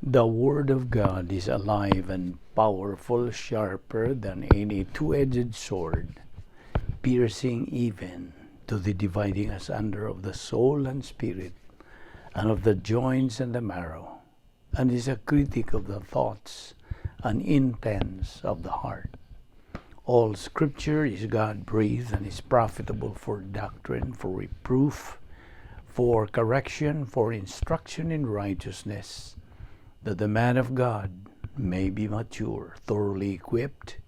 The Word of God is alive and powerful, sharper than any two-edged sword, piercing even to the dividing asunder of the soul and spirit, and of the joints and the marrow, and is a critic of the thoughts and intents of the heart. All Scripture is God breathed and is profitable for doctrine, for reproof, for correction, for instruction in righteousness, that the man of God may be mature, thoroughly equipped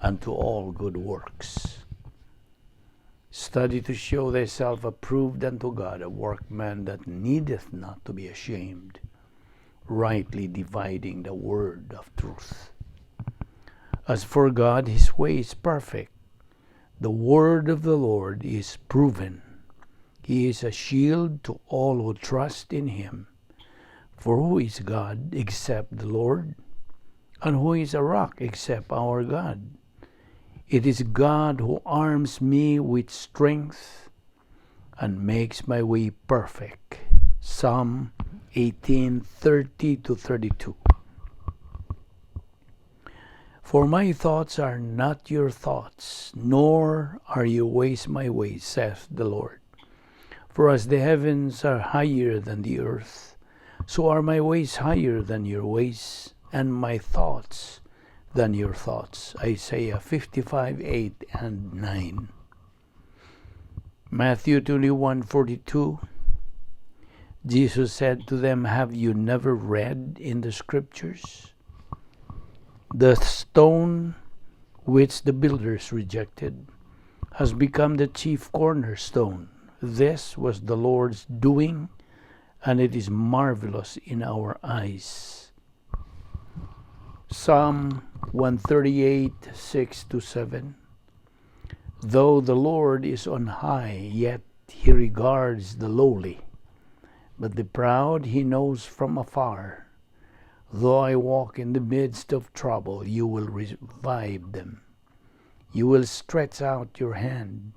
unto all good works. Study to show thyself approved unto God, a workman that needeth not to be ashamed, rightly dividing the word of truth. As for God, his way is perfect. The word of the Lord is proven. He is a shield to all who trust in him. For who is God except the Lord? And who is a rock except our God? It is God who arms me with strength and makes my way perfect. Psalm 18:30 to 32. For my thoughts are not your thoughts, nor are your ways my ways, saith the Lord. For as the heavens are higher than the earth, so are my ways higher than your ways, and my thoughts than your thoughts. Isaiah 55:8 and 9. Matthew 21:42. Jesus said to them, "Have you never read in the Scriptures? The stone which the builders rejected has become the chief cornerstone. This was the Lord's doing, and it is marvelous in our eyes." Psalm 138:6 to 7. Though the Lord is on high, yet he regards the lowly, but the proud he knows from afar. Though I walk in the midst of trouble, you will revive them. You will stretch out your hand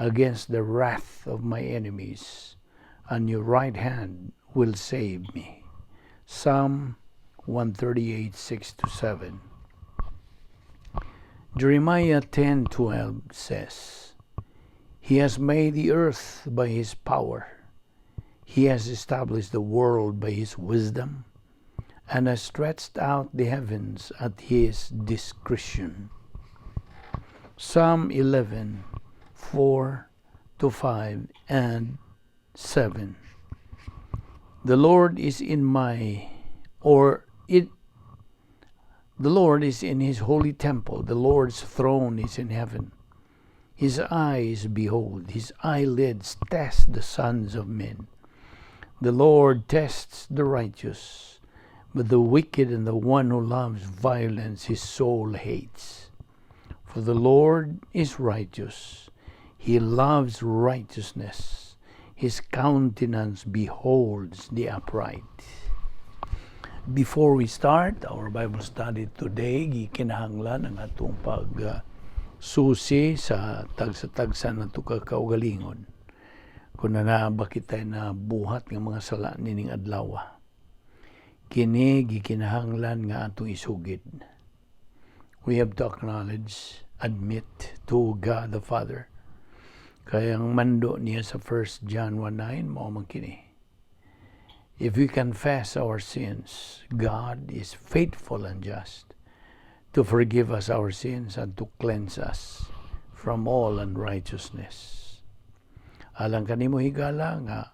against the wrath of my enemies, and your right hand will save me. Psalm 138:6 to 7. Jeremiah 10:12 says, "He has made the earth by his power. He has established the world by his wisdom and has stretched out the heavens at his discretion." Psalm 11:4 to 5 and 7. The Lord is in my or it the Lord is in his holy temple. The Lord's throne is in heaven. His eyes behold, his eyelids test the sons of men. The Lord tests the righteous, but the wicked and the one who loves violence his soul hates. For the Lord is righteous. He loves righteousness. His countenance beholds the upright. Before we start our Bible study today, gikinahanglan ang atong pag susi sa tagsa-tagsa nato ka kaugalingon. Kung naa ba kitay nabuhat nga mga sala nining adlaw. Kini gikinahanglan nga atong isugid. We have to acknowledge, admit to God the Father. Kay ang mando niya sa 1 John 1:9 mao man kini. If we confess our sins, God is faithful and just to forgive us our sins and to cleanse us from all unrighteousness. Alang kanimo, higala, nga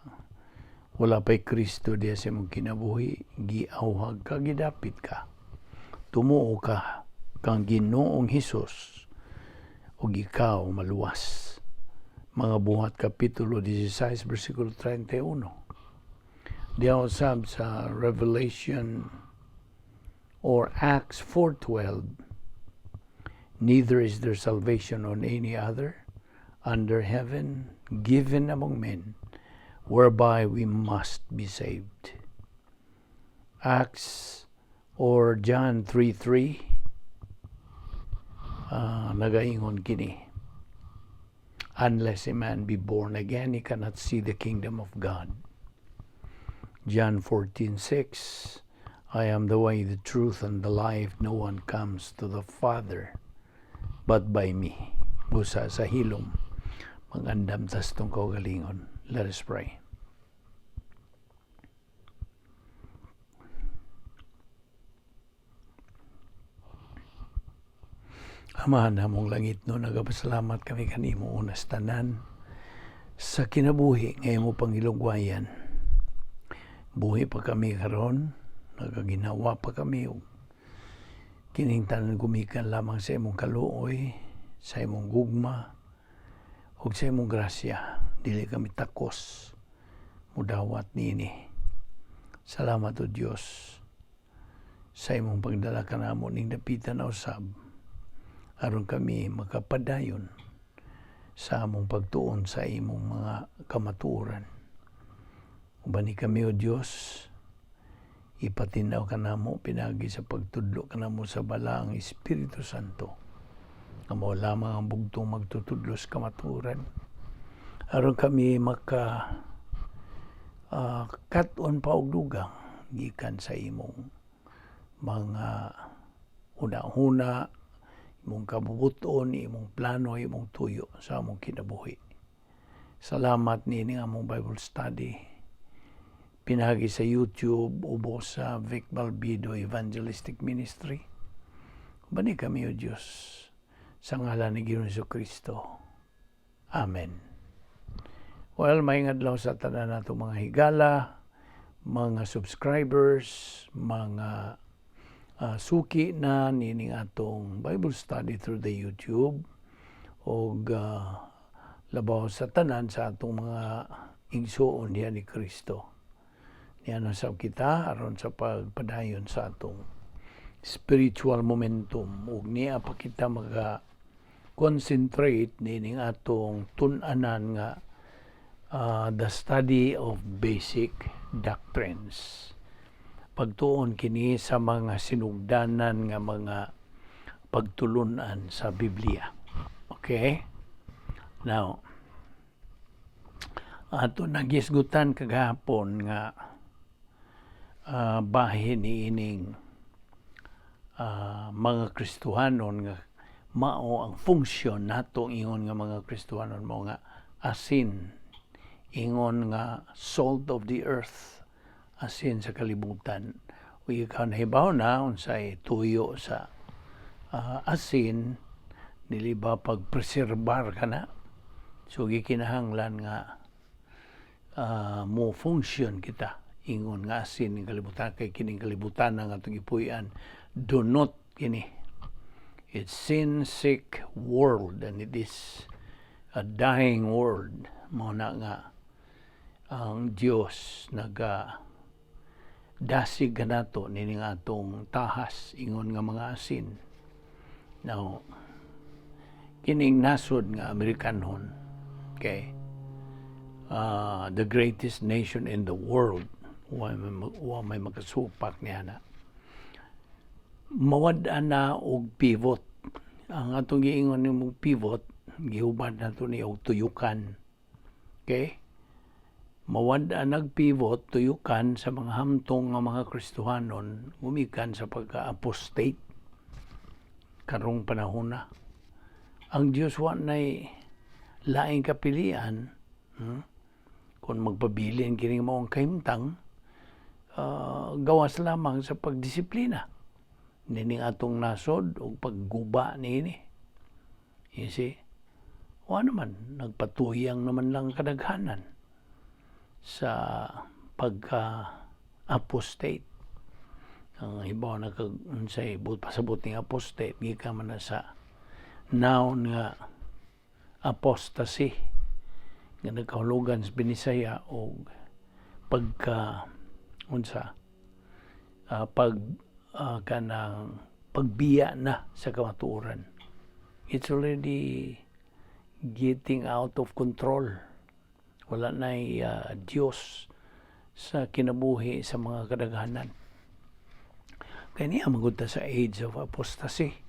wala pa'y Kristo diya sa imong kinabuhi, giawhag ka, gidapit ka. Tumuo ka kang Ginoong Hesus ug ikaw maluwas. Mga Buhat Kapitulo 16 versikulo 31. Diha usab sa Revelation or Acts 4:12, "Neither is there salvation on any other under heaven given among men whereby we must be saved." Acts or John 3:3 nagaingon kini, "Unless a man be born again, he cannot see the kingdom of God." John 14:6, I am the way, the truth, and the life. No one comes to the Father but by me. Busa sa hilom, magandam tas tong kaugalingon. Let us pray. Amahan namong langitnon, nagapasalamat kami kanimo unas tanan sa kinabuhi nga imo pangilugwayan. Buhi pa kami karon, nagaginawa pa kami og kining tanan gumikan lamang sa imong kaluoy, sa imong gugma, ug sa imong grasya. Dili kami takos mudawat niini. Salamat, O Dios, sa imong pagdala kanamo ning dapitan na usab aron kami makapadayon sa among pagtuon sa imong mga kamatuoran. Ubani kami, O Dios, ipatinaw kanamo pinagi sa pagtudlo kanamo sa Balaang Espiritu Santo nga mao lamang ang bugtong magtutudlo sa kamatuoran aron kami maka kat-on pa og dugang gikan sa imong mga huna-huna, imong kabubuton, imong plano, imong tuyo sa among kinabuhi. Salamat niini among Bible study. Pinagi sa YouTube, ubos sa Vic Balbido Evangelistic Ministry. Ubani kami, O Diyos, sa ngalan ni Ginoong Kristo. Amen. Well, maayong adlaw sa tanan nato mga higala, mga subscribers, mga suki na nining atong Bible study through the YouTube og labaw sa tanan sa atong mga igsuon diha ni Kristo. Niya na sab kita aron sa pagpadayon sa atong spiritual momentum ug niya pa kita maga concentrate nining atong tun-anan nga the study of basic doctrines. Pagtuon kini sa mga sinugdanan nga mga pagtulunan sa Biblia. Okay? Now, ato nagisgutan kagahapon nga bahin niining mga Kristohanon nga mao ang funksyon nato ingon nga mga Kristohanon, mao nga asin, ingon nga salt of the earth, asin sa kalibutan. Ug ikaw nahibaw na unsay tuyo sa asin, dili ba? Pagpreserbar ka na. So gikinahanglan nga mo function kita ingon nga asin ng kalibutan kay kining kalibutan ang atong gipuy-an, dunot kini. It's sin sick world and it is a dying world. Mao na nga ang Dios naga dasig kanato nining atong tahas ingon nga mga asin. Now, kining nasod nga Amerikanhon, okay, the greatest nation in the world, wa may makasupak niya na. Mawad-an na og pivot. Ang atong giingon nimong pivot, gihubad nato ni og tuyukan. Okay? Mawad-an nag pivot, tuyukan sa mga hamtong nga mga Kristohanon gumikan sa pagka-apostate karong panahon na. Ang Dios wa nay laing kapilian, Kung magpabilin kining maong kahimtang, gawas lamang sa pagdisiplina nining atong nasod o pagguba niini. You see? Wa naman, nagpatuyang naman lang kadaghanan sa pagka-apostate. Ang hibaw na kag unsay but pasabot ning apostate, gikan man na sa noun nga apostasy nga nagkahulugan sa Binisaya og pagka unsa pag kanang pagbiya na sa kamatuoran. It's already getting out of control. Wala na Diyos sa kinabuhi sa mga kadaghanan. Kaya niya magud sa age of apostasy.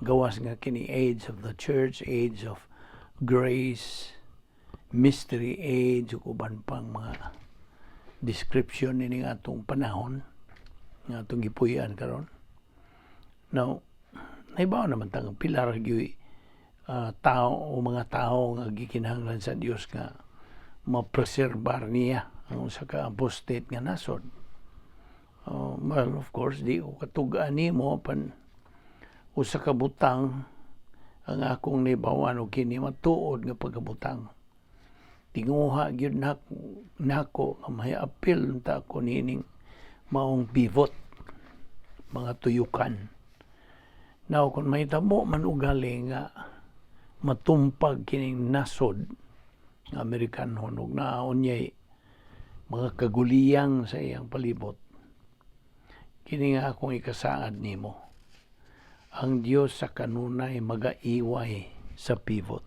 Gawas nga kini age of the church, age of grace, mystery age, ug uban pang mga description nining atong panahon. Nga atong gipuy-an karon. Now, nahibaw naman tang pila ra gyud tao o mga tao nga gikinahanglan sa Dios nga mapreserbar niya ang usa ka apostate nga nasod. Well, of course, di ko katug-an nimo, apan usa ka butang ang akong nahibawan og kini matuod nga pagkabutang. Tinguha gyud nako nga may apil ta ako niining maong pivot, mga tuyukan. Now, kung mahitabo man ugali nga matumpag kining nasod nga Amerikanon ug naa unyay mga kaguliyang sa iyang palibot, kini nga akong ikasaad nimo: ang Dios sa kanunay magaiway sa pivot.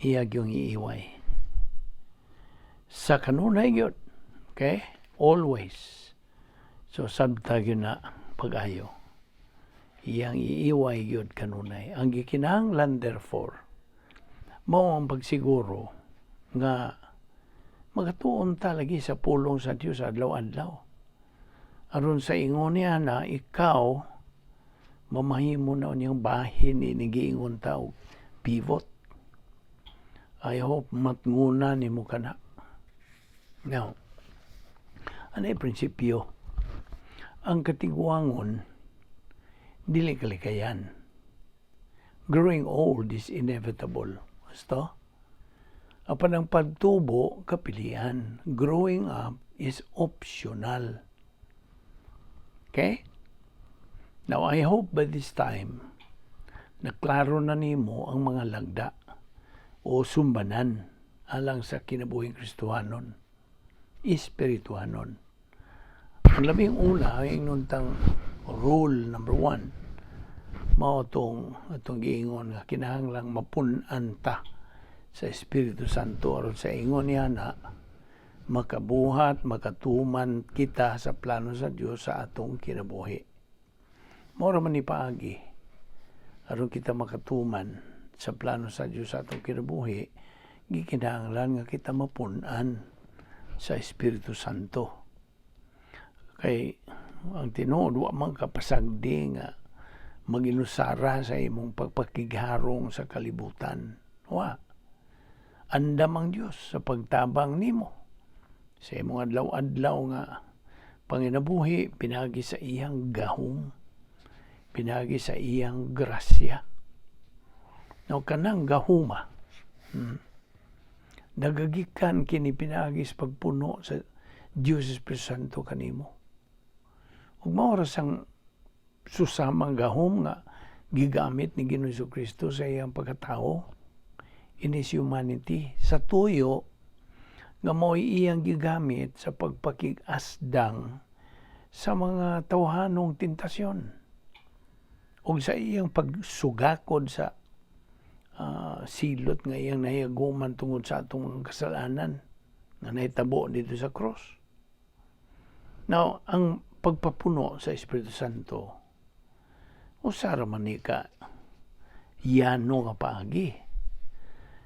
Iya gyung iiway. Sa kanunay gyud. Okay? Always. So sabta gyud na pag-ayo. Iyang iiway gyud kanunay. Ang gikinahanglan therefore, mao ang pagsiguro nga magatuon ta lagi sa pulong sa Dios adlaw-adlaw. Aron sa ingon niya na ikaw mamahimo na niyang bahin ni giingon ta og pivot. I hope matnguna nimo kana. Now, ano ay prinsipyo? Ang katiguangon, dili kalikayan. Growing old is inevitable. Basta? Apan ang pagtubo, kapilian. Growing up is optional. Okay? Now, I hope by this time, na klaro na nimo ang mga lagda o sumbanan alang sa kinabuhing Kristohanon, espirituhanon. Ang labing una, ang tang rule number one, mao tong atong giingon nga kinahanglang mapun-an ta sa Espiritu Santo aron sa ingon niya na makabuhat, makatuman kita sa plano sa Dios sa atong kinabuhi. Mao ra man ni paagi aron kita makatuman sa plano sa Dios sa atong kinabuhi, gikinahanglan nga kita mapun-an sa Espiritu Santo. Kay ang tinuod, wa man kapasagdi nga maginusara sa imong pagpakigharong sa kalibutan. Wa. Andam ang Dios sa pagtabang nimo sa imong adlaw-adlaw nga panginabuhi pinagi sa iyang gahom, pinagi sa iyang grasya. Now, kanang gahuma, nagagikan kini pinagi sa pagpuno sa Diyos Espiritu Santo kanimo. Ug mao ra sang susamang gahom nga gigamit ni Ginoong Kristo sa iyang pagkatao in His humanity, sa tuyo nga mao'y iyang gigamit sa pagpakig-asdang sa mga tawhanong tentasyon ug sa iyang pagsugakod sa silot nga iyang nahiaguman tungod sa atong mga kasalanan nga nahitabo dito sa cross. Now, ang pagpapuno sa Espiritu Santo, usa ra man ni ka yano nga paagi.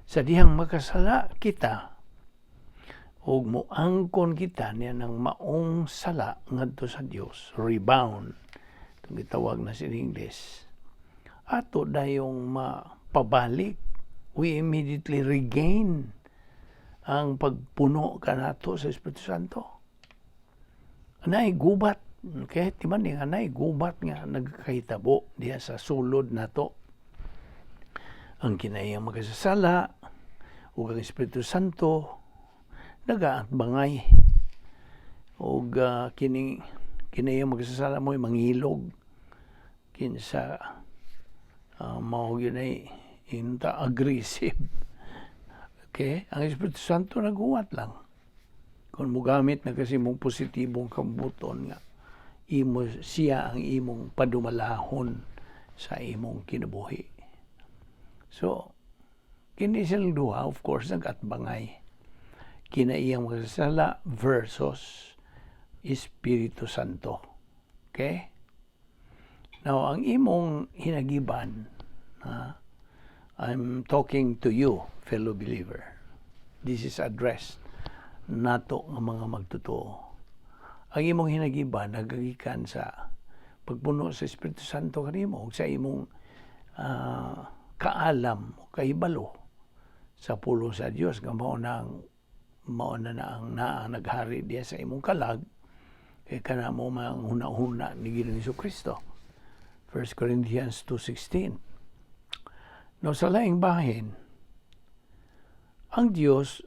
Sa dihang makasala kita ug moangkon kita niya ng maong sala ngadto sa Dios, rebound itong gitawag na sa English, ato dayong mapabalik, we immediately regain ang pagpuno kanato sa Espiritu Santo. Anay gubat, okay? Timan nga anay gubat nga nagkahitabo diha sa sulod nato. Ang kinaiyang makasasala ug ang Espiritu Santo nagaatbangay ug kining kinaiyang makasasala mo'y mangilog kinsa mao gyud ay inta aggressive. Okay? Ang Espiritu Santo naghuwat lang. Kung mogamit na kasi mong positibong kambuton nga imo siya ang imong padumalahon sa imong kinabuhi. So, kini silang duha, of course, nagatbangay. Kinaiyang makasasala versus Espiritu Santo. Okay? Now, ang imong hinagiban, ha, I'm talking to you, fellow believer. This is addressed nato nga mga magtotoo. Ang imong hinagiban nagagikan sa pagpuno sa Espiritu Santo kanimo ug sa imong kaalam o kahibalo sa pulong sa Dios nga mao na ang naa naghari diya sa imong kalag, kay kana mao man ang huna-huna ni Ginoong Kristo. 1 Corinthians 2:16. No, sa laing bahin, ang Dios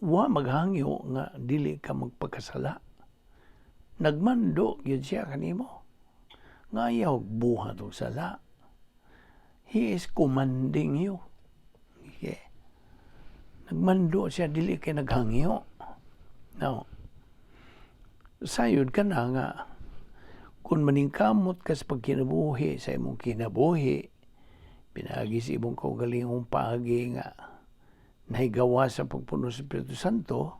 wa maghangyo nga dili ka magpakasala. Nagmando gyud siya kanimo nga ayaw buhat og sala. He is commanding you. Okay. Nagmando siya, dili kay naghangyo. Now, sayod ka na nga kung maningkamot ka sa pagkinabuhi sa imong kinabuhi pinaagi sa imong kaugalingong paagi nga nahigawa sa pagpuno sa Espiritu Santo,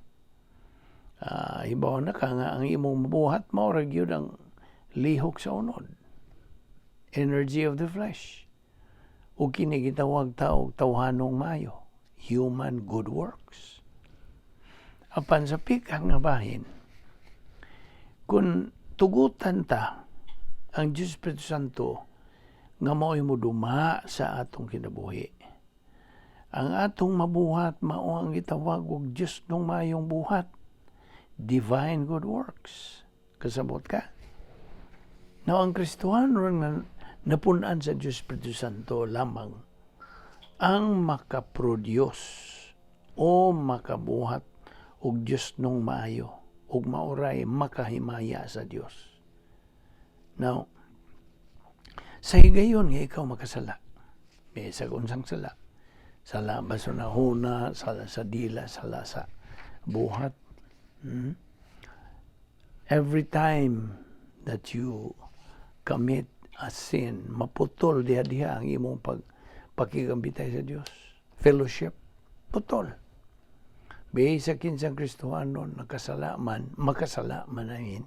hibaw na ka nga ang imong mabuhat mao ra gyud ang lihok sa unod, energy of the flesh, ug kini gitawag ta og tawhanong maayo, human good works. Apan sa pikak nga bahin, kung tugutan ta ang Diyos Espiritu Santo nga mao'y moduma sa atong kinabuhi, ang atong mabuhat mao ang gitawag og Diyos nung mayong buhat, divine good works. Kasabot ka? Now, ang Kristohano nga napun-an sa Diyos Espiritu Santo lamang ang makaproduce o makabuhat og Diyos nung maayo ug maoray makahimaya sa Dios. Now, sa higayon nga ikaw makasala, bisag unsang sala, sala ba sa huna, sala sa dila, sala sa buhat. Every time that you commit a sin, maputol diha-diha ang imong pag pakigambitay sa Dios. Fellowship, putol. Bisag kinsang Kristohano nakasala man, makasala man amin.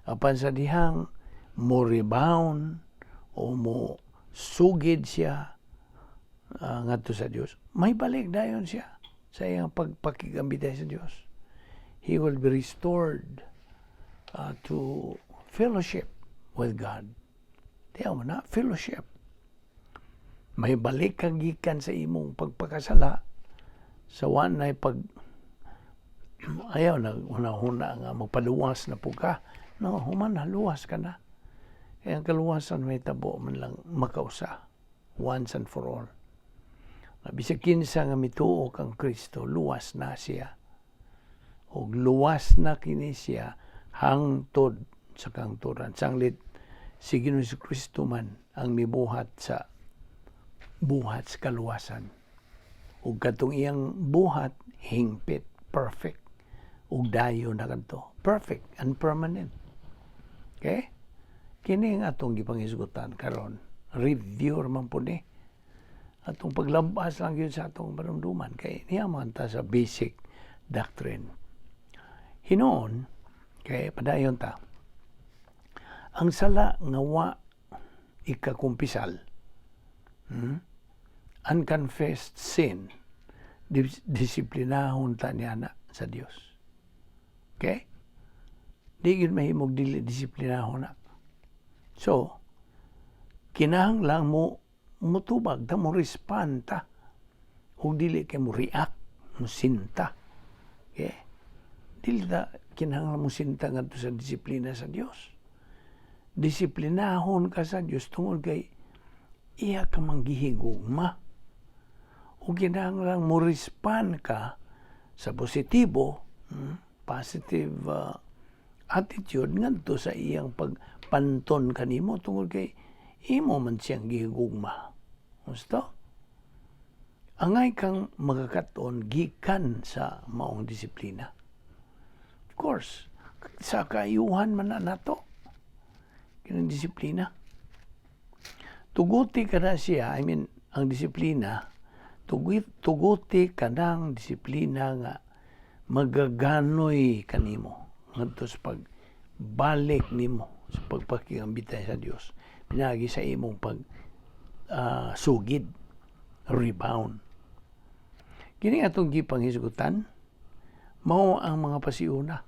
Apan sa dihang mo rebound o mo sugid siya ngadto sa Dios, may balik dayon siya sa iyang pagpakigambitay sa Dios. He will be restored to fellowship with God. Tiyaw mo na, fellowship. May balik ka gikan sa imong pagpakasala sa wa na pag ayaw na huna-huna nga magpaluwas na po ka. No, human na, luwas ka na. Kaya ang kaluwasan may tabo man lang makausa. Once and for all. Bisag kinsa nga mituo kang Kristo, luwas na siya. Og luwas na kini siya hangtod sa kangturan. Sanglit si Ginoong Kristo man ang mibuhat sa buhat sa kaluwasan. Ug katong iyang buhat hingpit, perfect. Ug dayon na kadto, perfect and permanent. Okay? Kini ang atong gipanghisgutan karon. Review man po ni. Atong paglabas lang yun sa atong panumduman kay niya man ta sa basic doctrine. Hinuon, kay padayon ta. Ang sala nga wa ikakumpisal, Unconfessed sin, disiplinahon ta niya na sa Dios. Okay? Di gyud mahimog dili disiplinahon na. So, kinahanglan mo mutubag ta, mo respond ta. Ug dili kay mo react, mo sinta. Okay? Dili ta kinahanglan mo sinta ngadto sa disiplina sa Dios. Disiplinahon ka sa Dios tungod kay iya ka mang gihigugma. Ug kinahanglan mo respond ka sa positibo, positive attitude ngadto sa iyang pagpanton kanimo tungod kay imo man siyang gihigugma. Gusto? Angay kang magakaton gikan sa maong disiplina. Of course, sa kaayuhan man na nato kinang disiplina. Tuguti ka na siya, I mean, ang disiplina, tuguti ka ng disiplina nga magaganoy kanimo ngadto sa pagbalik nimo sa pagpakigambitay sa Dios pinagi sa imong pag sugid, rebound. Kini atong gipanghisgutan mao ang mga pasiuna.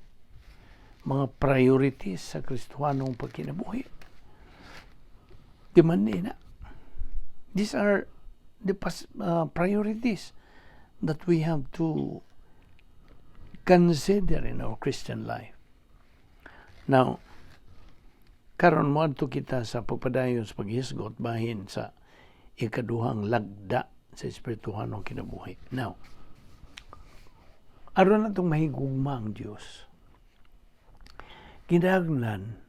Mga priorities sa Kristohanong pagkinabuhi. Di man ni na. These are the priorities that we have to consider in our Christian life. Now, karon moadto kita sa pagpadayon sa paghisgot bahin sa ikaduhang lagda sa espirituhanong kinabuhi. Now, aron natong mahigugma ang Dios, kinahanglan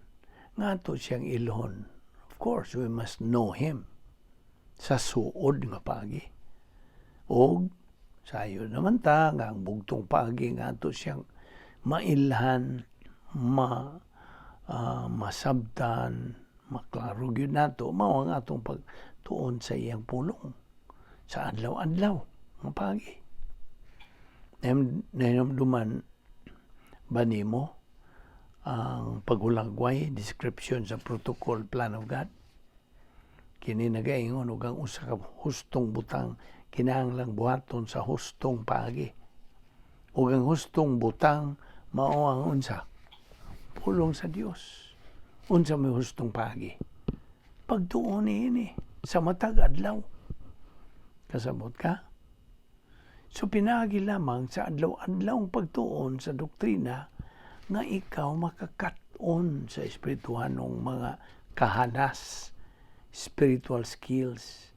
nga ato siyang ilhon. Of course, we must know Him sa suod nga paagi. Og sayo naman ta nga ang bugtong paagi nga ato siyang mailhan, masabtan, maklaro gyud nato, mao ang atong pagtuon sa iyang pulong sa adlaw-adlaw nga paagi. Nahinumduman ba nimo ang paghulagway, description sa protocol plan of God? Kini nagaingon og ang usa ka hustong butang kinahanglang buhaton sa hustong paagi. Ug ang hustong butang mao ang unsa? Pulong sa Dios. Unsa may hustong paagi? Pagtuon niini sa matag adlaw. Kasabot ka? So pinaagi lamang sa adlaw-adlaw pagtuon sa doktrina nga ikaw makakat-on sa espirituhanong mga kahanas, spiritual skills,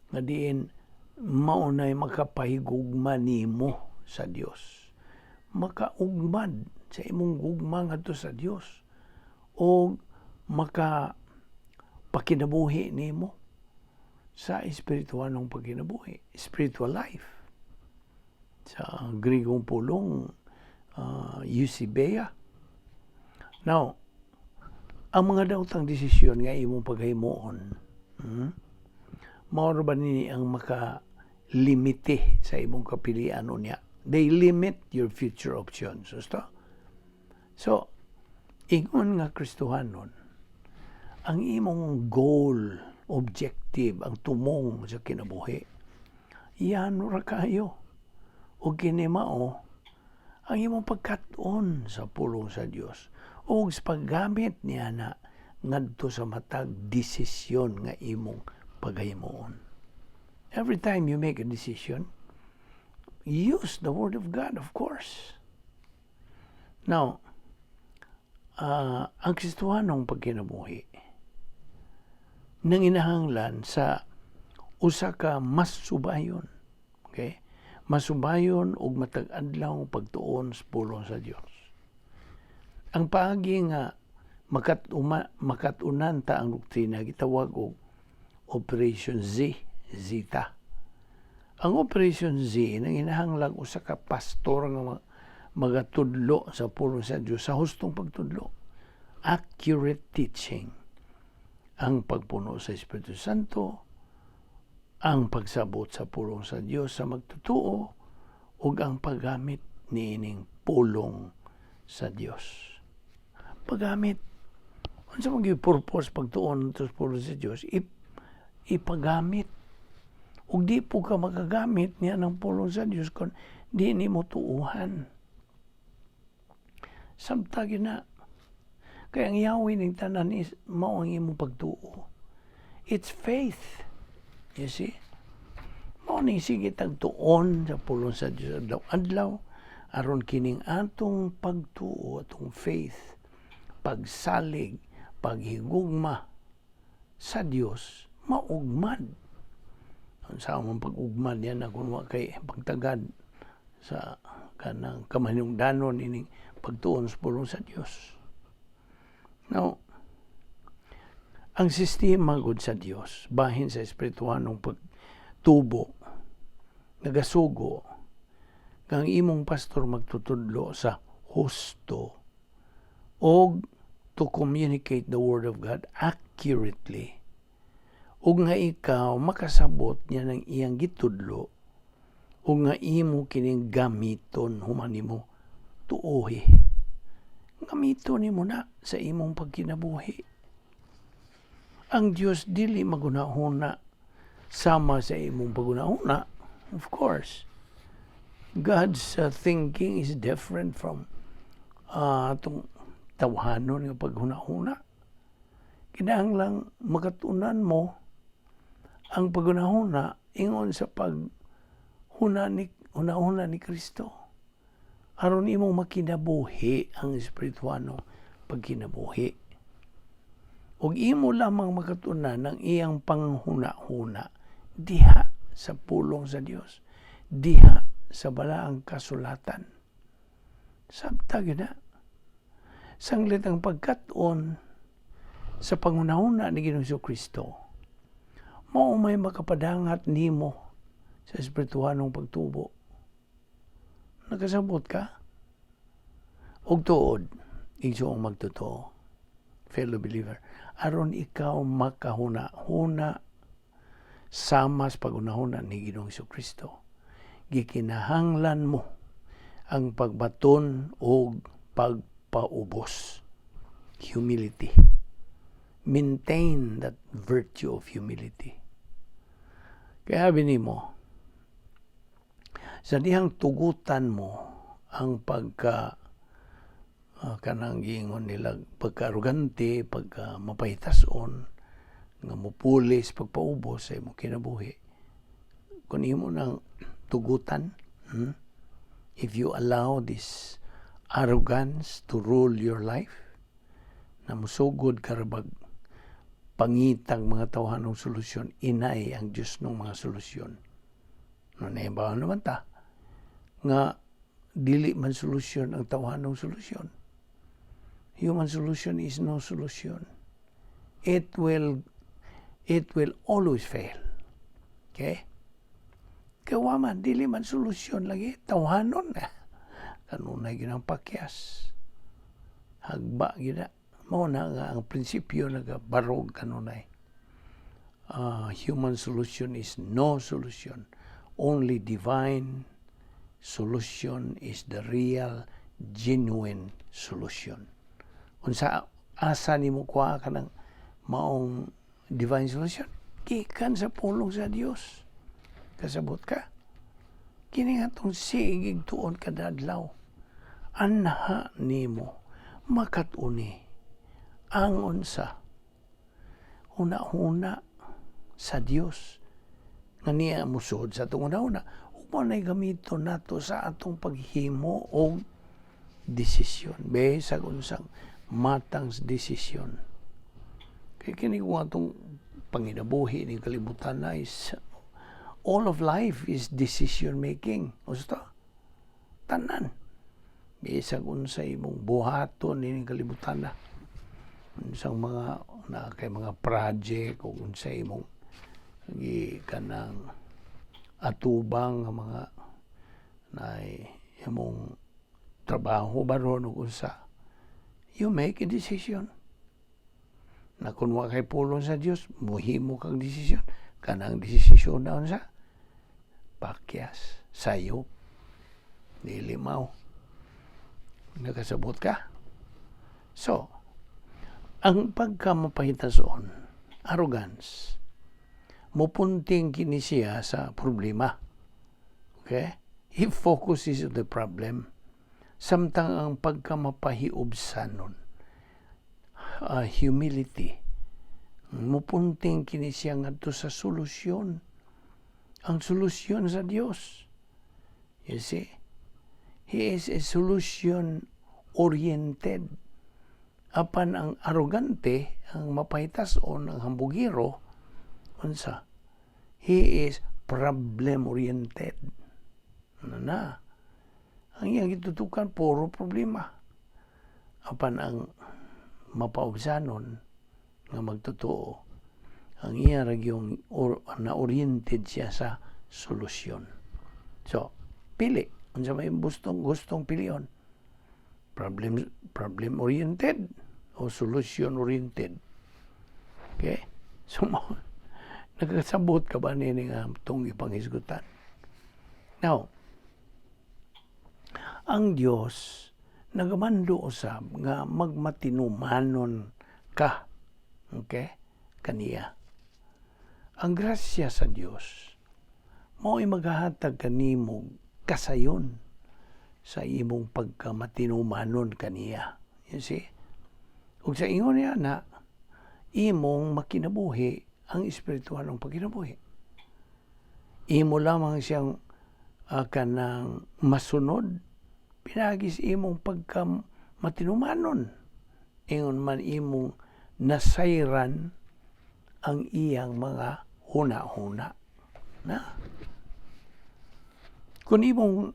nga diin maunay makapahigugma nimo sa Dios. Makaugmad sa imong gugma ngadto sa Dios o maka pakinabuhi nimo sa espirituhanong pagkinabuhi, spiritual life. Sa Grigong pulong, eusebeia. Now, ang mga daotang desisyon nga imong paghimuon, mao ra ba ni ang maka-limite sa imong kapilian unya? They limit your future options. Gusto? So, ingon nga Kristohanon, ang imong goal, objective, ang tumong sa kinabuhi, yan ra kayo. O kini mao ang imong pagkat-on sa pulong sa Dios o sa paggamit niya na ngadto sa matag desisyon nga imong paghimuon. Every time you make a decision, use the Word of God, of course. Now, ang Kristohanong pagkinabuhi nanginahanglan sa usa ka mas subayon. Okay? Masubayon og matag adlaw pagtuon sa pulong sa Dios. Ang paagi nga makat-unan ta ang doktrina gitawag og Operation Z, Zeta. Ang Operation Z nanginahanglan usa ka pastor nga magatudlo sa pulong sa Dios sa hustong pagtudlo. Accurate teaching. Ang pagpuno sa Espiritu Santo, ang pagsabot sa pulong sa Dios sa magtotoo ug ang paggamit niining pulong sa Dios. Paggamit, unsa man gyud purpose pagtuon sa pulong sa Dios? Ipagamit. Ug di po ka makagamit niya ng pulong sa Dios kung di nimo tuuhan. Samtang na kaya ang yawi ning tanan is mao ang imong pagtuo. It's faith. You see? Mao ni sige tagtuon sa pulong sa Dios adlaw-adlaw aron kining atong pagtuo, atong faith, pagsalig, paghigugma sa Dios maugmad. Unsa man pag-ugmad yan na kung wa kay pagtagad sa kanang kamanungdanon ining pagtuon sa pulong sa Dios? Now, ang sistema gud sa Dios bahin sa espirituhanong pagtubo nagasugo nga ang imong pastor magtutudlo sa husto og to communicate the Word of God accurately ug nga ikaw makasabot niya ng iyang gitudlo ug nga imo kining gamiton human nimo tuohi. Gamiton nimo na sa imong pagkinabuhi. Ang Dios dili magunahuna sama sa imong pagunahuna. Of course, God's thinking is different from atong tawhanon nga paghuna-huna. Kinahanglang makatunan mo ang paghuna-huna ingon sa paghuna ni huna-huna ni Kristo, aron imong makinabuhi ang espirituano pagkinabuhi. Ug imo lamang makatunan ang iyang panghuna-huna diha sa pulong sa Dios, diha sa balaang kasulatan. Sabta gyud na. Sanglit ang pagkat-on sa panghuna-huna ni Ginoong Kristo, mao may makapadangat nimo sa espirituhanong pagtubo. Nakasabot ka? Og tuod, igsoong magtotoo, fellow believer, aron ikaw makahuna-huna sama sa paghunahuna ni Ginoong Kristo, gikinahanglan mo ang pagbaton og pagpaubos. Humility. Maintain that virtue of humility. Kaya sabi nimo, sa dihang tugutan mo ang pagka kanang giingon nila pagka-arugante, pagka mapahitason, nga mupulis pagpaubos sa imong kinabuhi. Kung imo nang tugutan, If you allow this arrogance to rule your life, na musugod ka rabag pangitag mga tawhanong solusyon, inay ang Diyos ng mga solusyon. No, nahibaw naman ta nga dili man solusyon ang tawhanong solusyon. Human solution is no solution. It will always fail. Okay? Kaya man, dili man solusyon lagi, tawhanon na. Kanunay ginang pakyas. Hagba gina. Mao na nga ang prinsipyo nagabarog kanunay. Human solution is no solution. Only divine solution is the real, genuine solution. Unsa asa nimo kuha ka ng maong divine solution? Gikan sa pulong sa Dios. Kasabot ka? Kini nga atong sigig tuon kada adlaw. Anha nimo makat-uni ang unsa huna-huna sa Dios nga niya musod sa atong huna-huna ug mao nay gamiton nato sa atong paghimo og desisyon, bisag unsang matang desisyon, kay kini kung atong panginabuhi ni kalibutan na is all of life is decision making. Gusto tanan, bisag unsa imong buhaton nining kalibutan na, unsang mga na kay mga project o unsa imong gi kanang atubang nga mga na imong trabaho ba ron o unsa, you make a decision na kung wa kay pulong sa Dios, muhimo kang desisyon, kanang desisyon na unsa, pakyas, sayop, dili mao. Nakasabot ka? So ang pagkamapahitason, arrogance, mupunting kini siya sa problema. Okay? He focuses on the problem. Samtang ang pagkamapahiubsanon, humility, mupunting kini siya ngadto sa solusyon. Ang solusyon sa Dios. You see? He is a solution oriented. Apan ang arrogante, ang mapahitason, ang hambugiro, unsa? He is problem oriented. Ano na? Ang iyang gitutukan, puro problema. Apan ang mapaubsanon nga magtotoo, ang iya ra yung or, na-oriented siya sa solusyon. So, pili. Unsa may gustong gustong pilion? Problem oriented o solution oriented? Okay? So, mo, nagkasabot ka ba nini nga itong ipanghisgutan? Now, ang Dios nagamando usab nga magmatinumanon ka. Okay? Kaniya. Ang grasya sa Dios mao'y maghahatag kanimo kasayon sa imong pagkamatinumanon kaniya. You see? Ug sa ingon niya na imong makinabuhi ang espiritualong pagkinabuhi. Imo lamang siyang kanang masunod pinaagi sa imong pagka matinumanon, ingon man imong nasayran ang iyang mga huna-huna na. Kung imong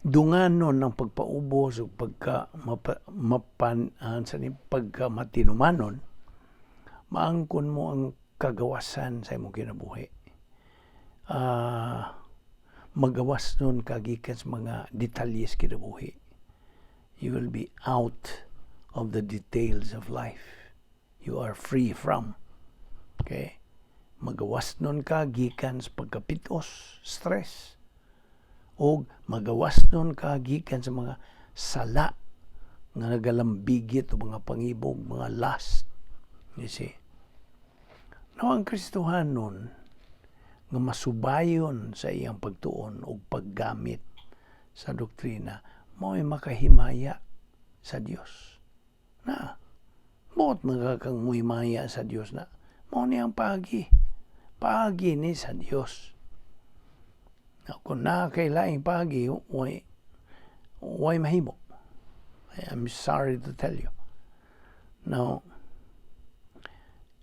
dunganon ng pagpaubos o pagka mapa, mapan sa ni pagka matinumanon, maangkon mo ang kagawasan sa imong kinabuhi. Magawas nun ka gikan sa mga detalye sa kinabuhi. You will be out of the details of life. You are free from. Okay? Magawas nun ka gikan sa pagkapitos, stress. O magawas nun ka gikan sa mga sala nga nagalambigit o mga pangibog, mga lust. You see? Now, ang Kristohanon nga masubayon sa iyang pagtuon o paggamit sa doktrina, mao'y makahimaya sa Dios. Na, buot magakang muhimaya sa Dios na, mao ni ang paagi. Paagi ni sa Dios. Na, kung naa kay laing paagi, way mahimo. I am sorry to tell you. Now,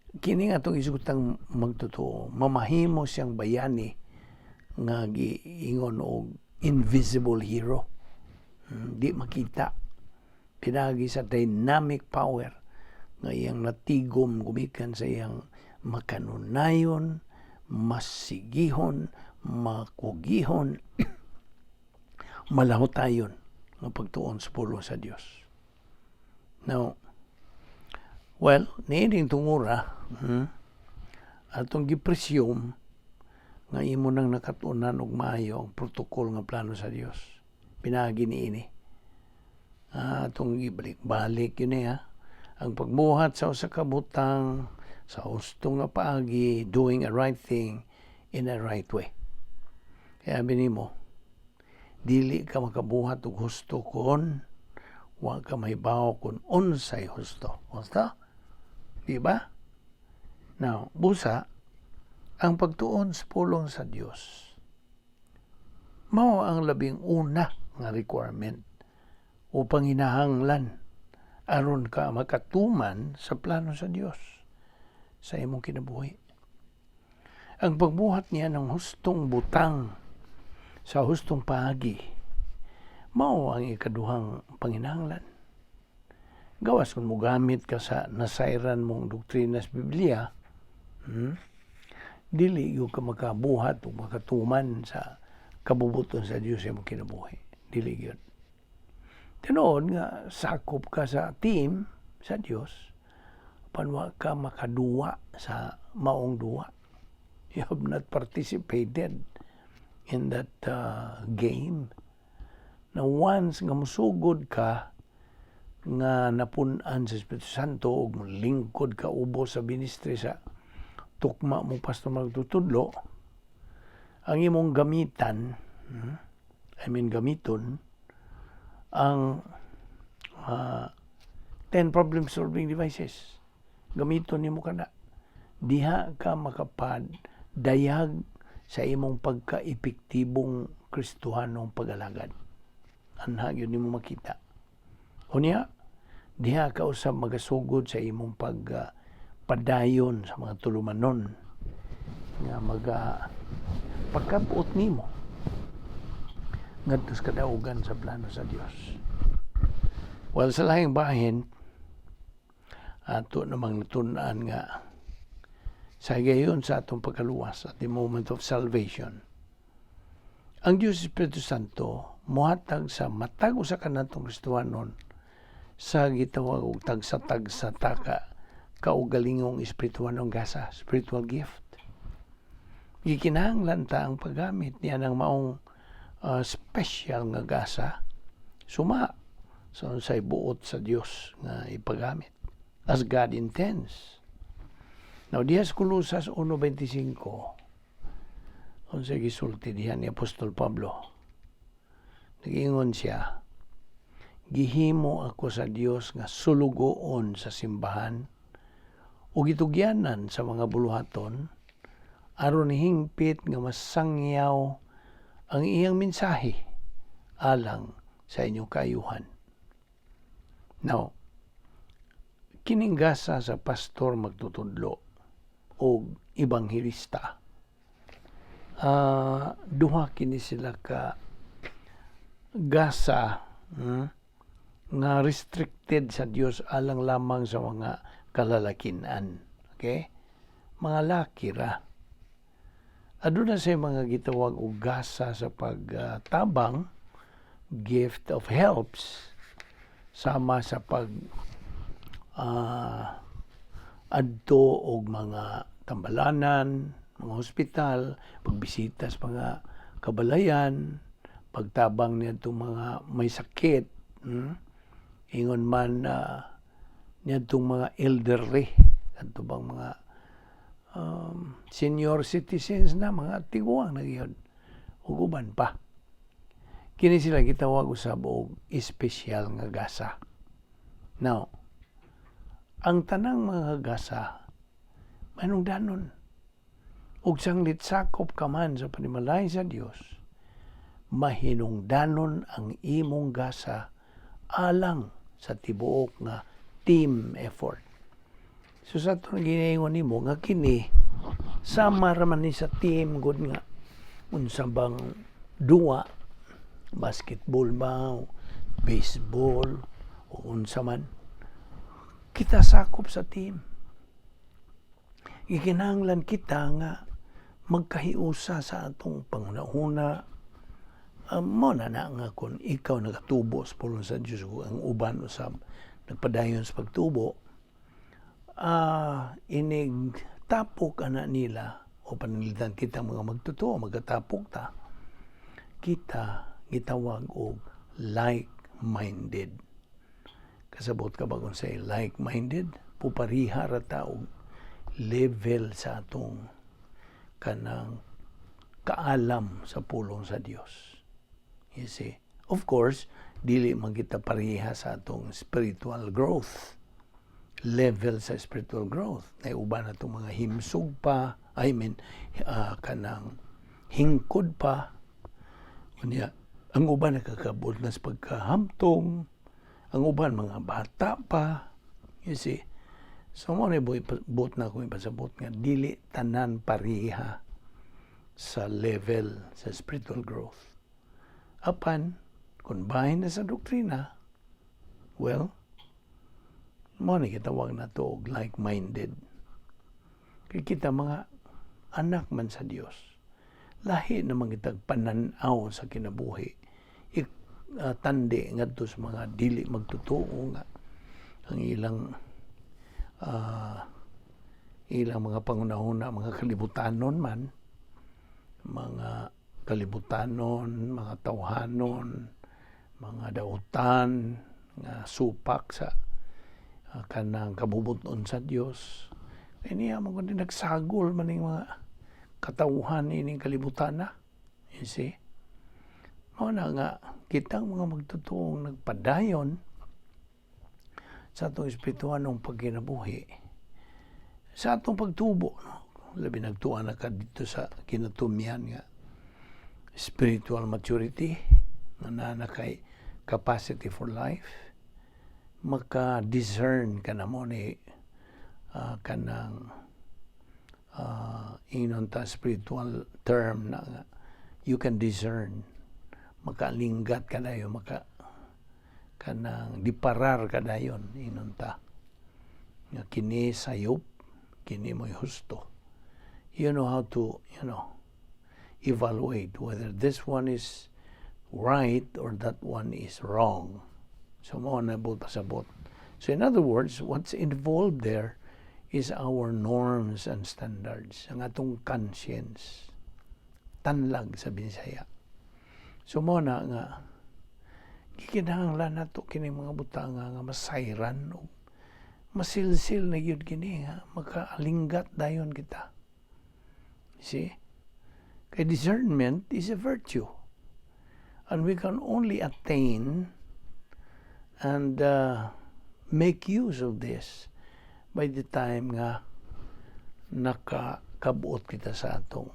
kini nga atong isugutang magtotoo, mamahimo siyang bayani nga giingon og invisible hero. Di makita. Pinaagi sa dynamic power nga iyang natigom gumikan sa iyang makanunayon, masigihon, makugihon, malahutayon nga pagtuon sa pulong sa Dios. Now, well, niining tungura, atong gi-presume nga imo nang nakatunan og maayo ang protocol nga plano sa Dios. Pinaagi niini. Atong ibalik-balik yun eh, ha? Ang pagbuhat sa usa ka butang sa husto nga paagi, doing a right thing in a right way. Kaya nimo, dili ka makabuhat og husto kon wa ka mahibaw kung unsay husto. Husto? Di ba? Now, busa, ang pagtuon sa pulong sa Dios mao ang labing una nga requirement o panginahanglan aron ka makatuman sa plano sa Dios sa imong kinabuhi. Ang pagbuhat niya ng hustong butang sa hustong paagi mao ang ikaduhang panginahanglan. Gawas kung mogamit ka sa nasayran mong doktrina sa Biblia, dili gyud ka makabuhat o makatuman sa kabubuton sa Dios sa imong kinabuhi. Dili gyud. Tinuod nga sakop ka sa team sa Dios, apan wa ka makaduwa sa maong duwa. You have not participated in that game. Na once nga musugod ka nga napun-an sa Espiritu Santo ug lingkod ka ubos sa ministry sa tukma mo pastor magtutudlo, ang imong gamitan, I mean gamiton ang 10 problem solving devices. Gamiton nimo kana, diha ka makapad dayag sa imong pagka-epektibong Kristohanong pag-alagad. Anha gyud nimo makita. Unya, diha ka usab magasugod sa imong pag padayon sa mga tulumanon nga maga pagkabuot nimo ngadto sa kadaugan sa plano sa Dios. Well, sa lahing bahin, ato namang natun-an nga sa higayon sa atong pagkaluwas, at the moment of salvation, ang Diyos Espiritu Santo muhatag sa matag usa ka natong Kristohanon sa gitawag og tagsa-tagsa taka kaugalingong espirituhanong gasa, spiritual gift. Gikinahanglan ta ang paggamit niya ng maong special nga gasa suma sa unsay buot sa Dios nga ipagamit as God intends. Now, diha sa Kolosas 1:25, unsay gisulti diha ni Apostol Pablo? Nagingon siya, Gihimo ako sa Dios nga sulugoon sa simbahan ug gitugyanan sa mga buluhaton aron hingpit nga masangyaw ang iyang mensahe alang sa inyong kaayuhan. Now, kining gasa sa pastor, magtutudlo o ebanghelista, duha kini sila ka gasa nga restricted sa Dios alang lamang sa mga kalalakinan. Okay? Mga laki ra. Aduna say mga gitawag og gasa sa pagtabang, gift of helps, sama sa pag adto og mga tambalanan, mga hospital, pagbisita sa mga kabalayan, pagtabang niadtong mga may sakit, Ingon man niadtong mga elderly, adto bang mga senior citizens na, mga tiguang na gyud ug uban pa. Kini sila gitawag usab og espesyal nga gasa. Now, ang tanang mga gasa mahinungdanon. Ug sanglit sakop ka man sa panimalay sa Dios, mahinungdanon ang imong gasa alang sa tibuok nga team effort. So sa atong ginaingon nimo nga kini sama ra man ni sa team gud nga unsa bang duwa, basketball ba, o baseball o unsa man, kita sakop sa team. Gikinahanglan kita nga magkahiusa sa atong panghuna-huna. Mo na na nga kung ikaw nagatubo sa pulong sa Diyos ug ang uban usab nagpadayon sa pagtubo, inig tapok ana nila o pananglitan kita mga magtotoo, magkatapok ta, kita gitawag og like-minded. Kasabot ka ba kung say like-minded? Pupariha ra ta og level sa atong kanang kaalam sa pulong sa Dios. You see? Of course, dili man kita pareha sa atong spiritual growth. Level sa spiritual growth. Nay uban na itong mga himsog pa, I mean, kanang hingkod pa. Unya, ang uban nakakabot na sa pagkahamtong, ang uban mga bata pa. You see? So mo na buot na akong ipasabot nga dili tanan pareha sa level sa spiritual growth. Apan, kung bahin na sa doktrina, well, mo ni gitawag na to og like-minded. Kay kita mga anak man sa Dios. Lahi naman kitag panan-aw sa kinabuhi. Tandi ngadto sa mga dili magtotoo nga ang ilang mga pangunahuna, mga kalibutanon man, mga kalibutanon, mga tawhanon, mga dautan nga supak sa kanang kabubuton sa Dios. Kay niya mo kundi nagsagol man ning mga katawhan ining kalibutan na. You see? Mao na nga kitang mga magtotoong nagpadayon sa atong espirituhanong pagkinabuhi, sa atong pagtubo, no? Labi nagtuan na ka dito sa kinatumyan nga spiritual maturity nga naa na kay capacity for life, maka-discern ka na mo ni kanang ingnon ta spiritual term na nga you can discern, makalinggat ka dayon, maka kanang diparar ka dayon, ingnon ta nga kini sayop, kini mo'y husto. You know how to evaluate whether this one is right or that one is wrong. So mo na buot pasabot. So in other words, what's involved there is our norms and standards, ang atong conscience, tanlag sa Binisaya. So mo na nga gikinahanglan nato kini mga butanga nga masayran o masilsil na gyud kini nga makaalinggat dayon kita. See? Kay discernment is a virtue. And we can only attain And make use of this by the time nga nakakabuot kita sa atong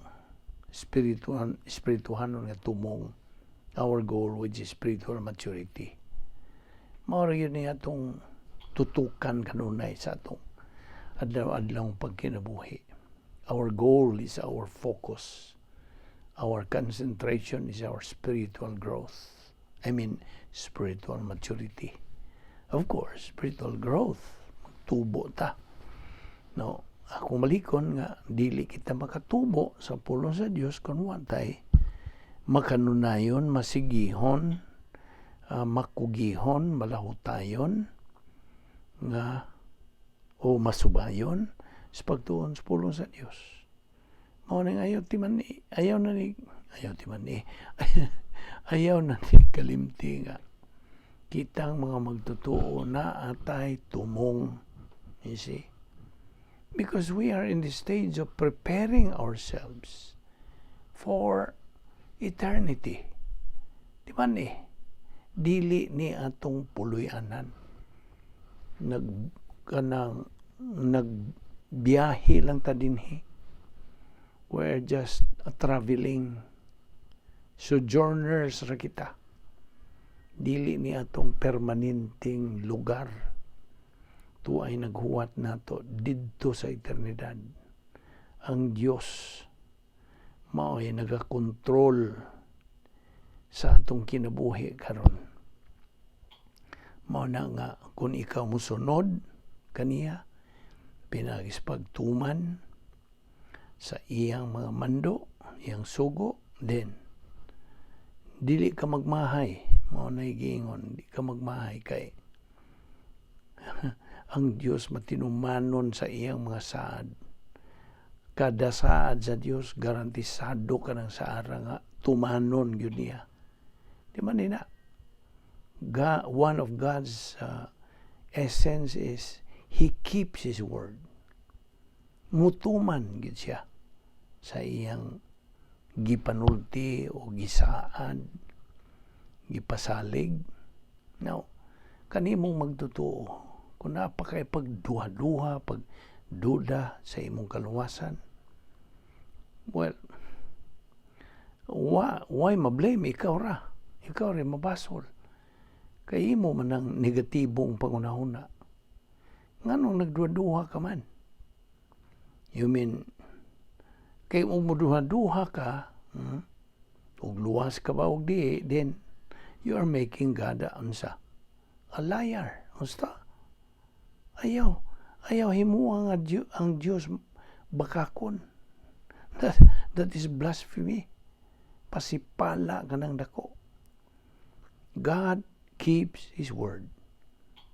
spirituhanon nga tumong, our goal, which is spiritual maturity. Mao ra gyud ni atong tutukan kanunay sa atong adlaw-adlaw pagkinabuhi. Our goal is our focus. Our concentration is our spiritual growth. I mean, spiritual maturity. Of course, spiritual growth. Tubo ta. No, ako malikon nga dili kita makatubo sa pulong sa Dios kung wa tay makanunayon, masigihon, makugihon, malahutayon nga o masubayon sa pagtuon sa pulong sa Dios. Mao nang ayaw ti man ni, ayaw na ni, ayaw ti man ni, ayaw na ni kalimti nga kitang mga magtotoo na atay tumong. You see? Because we are in the stage of preparing ourselves for eternity. Di ba ni? Dili ni atong puloy-anan. Nag kanang nagbiyahe lang ta dinhi. We're just a traveling sojourners ra kita. Dili ni atong permanenteng lugar. Tuay naghuwat nato didto sa eternidad. Ang Dios mao'y nagakontrol sa atong kinabuhi karon. Mao na nga kung ikaw mosunod kaniya pinaagi sa pagtuman sa iyang mga mando, iyang sugo, then dili ka magmahay. Mao na giingon, di ka magmahay kay ang Dios matinumanon sa iyang mga saad. Kada saad sa Dios, garantisado ka ng saara nga tumanon gyud niya. Di man ni na? God, one of God's essence is He keeps His word. Mutuman gyud siya sa iyang gipanulti o gisaad, gipasalig. Now, kanimong magtotoo, kung naa pa kay pagduha-duha, pagduda sa imong kaluwasan, well, why ma-blame? Ikaw ra? Ikaw rin mabasol. Kay imo man ang negatibong pangunahuna. Nganong nagduha-duha ka man? You mean, kay kung moduha-duha ka, ug luwas ka ba og di, then you are making God a, unsa? A liar. Unsa? Ayaw. Ayaw himuha nga ang Dios bakakon. That is blasphemy. Pasipala ka ng dako. God keeps His word.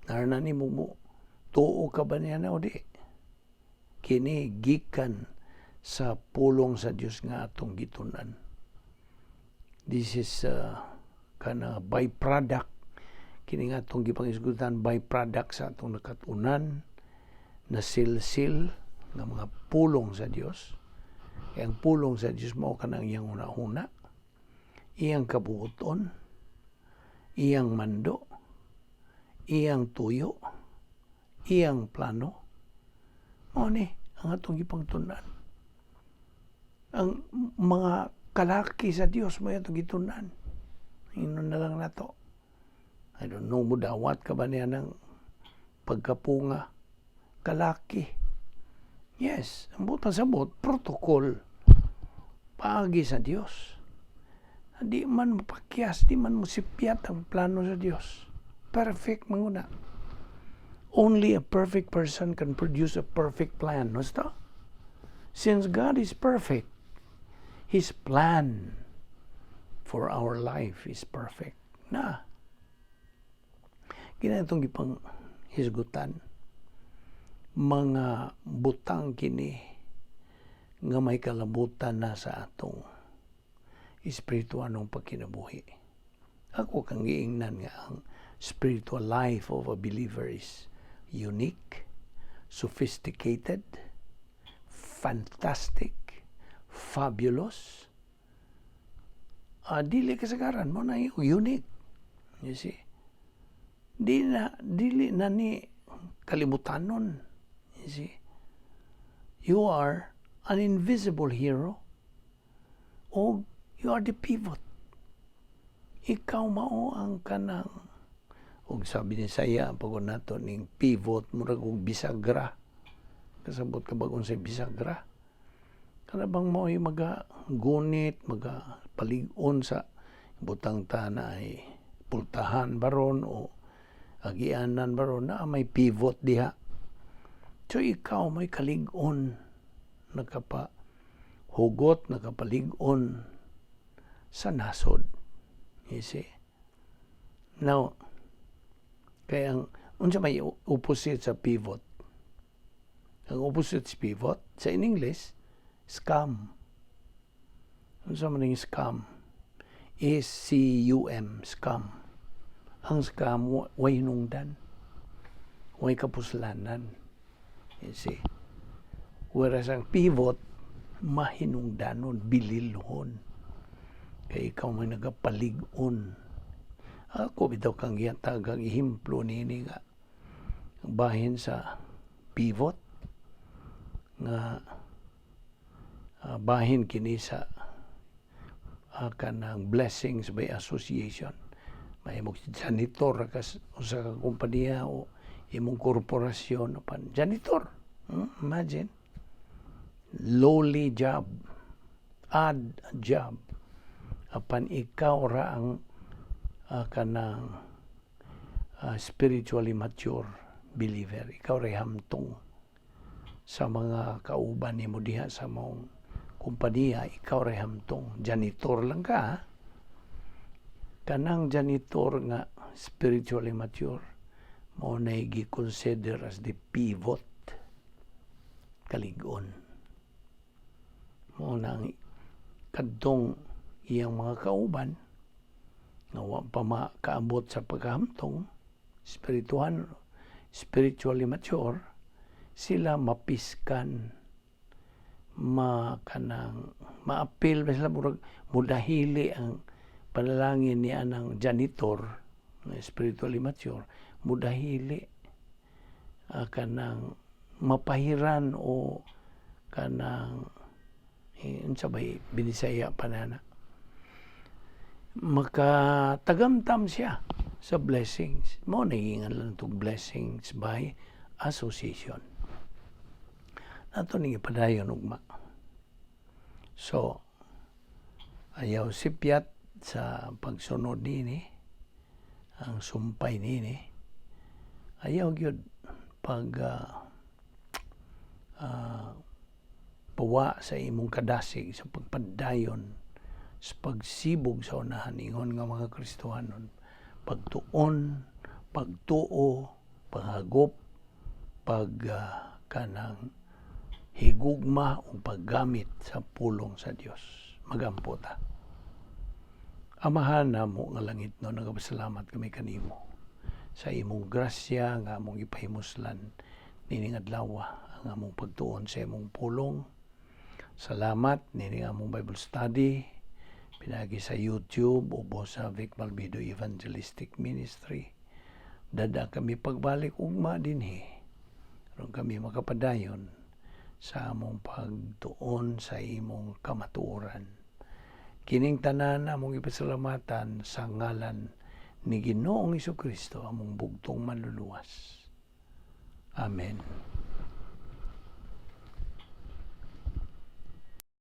Narna ni mo, tuo ka ba niya na o di? Kini gikan sa pulong sa Dios nga atong gitunan. This is kana byproduct kini nga atong gipangisgutan, byproduct sa atong nakatunan na silsil nga mga pulong sa Dios. Kaya ang pulong sa Dios mao kanang iyang hunahuna, iyang kabuoton, iyang mando, iyang tuyo, iyang plano. Mao ni ang atong gipangtun-an. Ang mga kalaki sa Dios mo atong gitun-an. Ingnon na lang nato. I don't know, mudawat ka ba niya ng pagkapunga? Kalaki. Yes, ang butang sabot, protocol. Paagi sa Dios. Di man mapakyas, di man mosipyat ang plano sa Dios. Perfect manguna. Only a perfect person can produce a perfect plan. No? Since God is perfect, His plan for our life is perfect. Na. Kini atong gipang hisgutan. Mga butang kini nga may kalabutan na sa atong espirituanong pagkinabuhi. Ako kang giingnan nga ang spiritual life of a believer is unique, sophisticated, fantastic, fabulous. Dili kasagaran mo na unique. You see? Di na, dili na ni kalimutanon. You see? You are an invisible hero o you are the pivot. Ikaw mao ang kanang, og sabi ni saya pag nato ning pivot, murag og bisagra. Kasabot ka bag unsay bisagra? Kana bang mao'y maga gunit, maga palig-on sa butang ta na ay pultahan baron o agianan baron na may pivot diha. So ikaw may kalig-on, nakapa hugot, nakapalig-on sa nasod. You see? Now, kaya ang unsa may opposite sa pivot? Ang opposite sa pivot, sa in English, scum. Unsa man ang scum? scum, scum. Ang scum, way hinungdan. Way kapuslanan. You see? Whereas ang pivot, mahinungdanon, bililhon. Kay ikaw may nagapalig-on. Ako bitaw kang gihatag ang ehemplo nini nga bahin sa pivot nga bahin kini sa kanang blessings by association. Mahimong janitor ra ka usa ka kompanya o imong korporasyon apan janitor. Imagine. Lowly job. Odd job. Apan ikaw ra ang kanang spiritually mature believer. Ikaw ray hamtong sa mga kauban nimo diha sa mong kumpanya, ikaw ray hamtong. Janitor lang ka, ha? Kanang janitor nga spiritually mature, mao na gi-consider as the pivot, kalig-on. Mao na ang kadtong iyang mga kauban nga wa pa makaabot sa pagkahamtong spiritual, spiritually mature, sila mapiskan, ma kanang maapil ba sila, murag mudahili ang panalangin ni anang janitor nga spiritually mature, mudahili, kanang mapahiran o kanang unsa bay Binisaya pa na makatagamtam siya sa blessings. Mao na lang itong blessings by association. Nato ning ipadayon ugma. So, ayaw sipyat sa pagsunod nini, ang sumpay nini, ayaw gyud pag pawa sa imong kadasig sa pagpadayon sa pagsibog sa unahan ingon nga mga Kristohanon, pagtuon, pagtuo, paghagop, pag kanang higugma o paggamit sa pulong sa Dios. Magampo ta. Amahan namo nga langit no, nagapasalamat kami kanimo sa imong grasya nga among ipahimuslan nining adlaw ang among pagtuon sa imong pulong. Salamat nining among Bible study pinagi sa YouTube ubos sa Vic Malvido Evangelistic Ministry. Dada kami pagbalik ugma dinhi aron kami makapadayon sa among pagtuon sa imong kamatuoran. Kining tanan among ipasalamatan sa ngalan ni Ginoong Kristo, among bugtong manluluwas. Amen.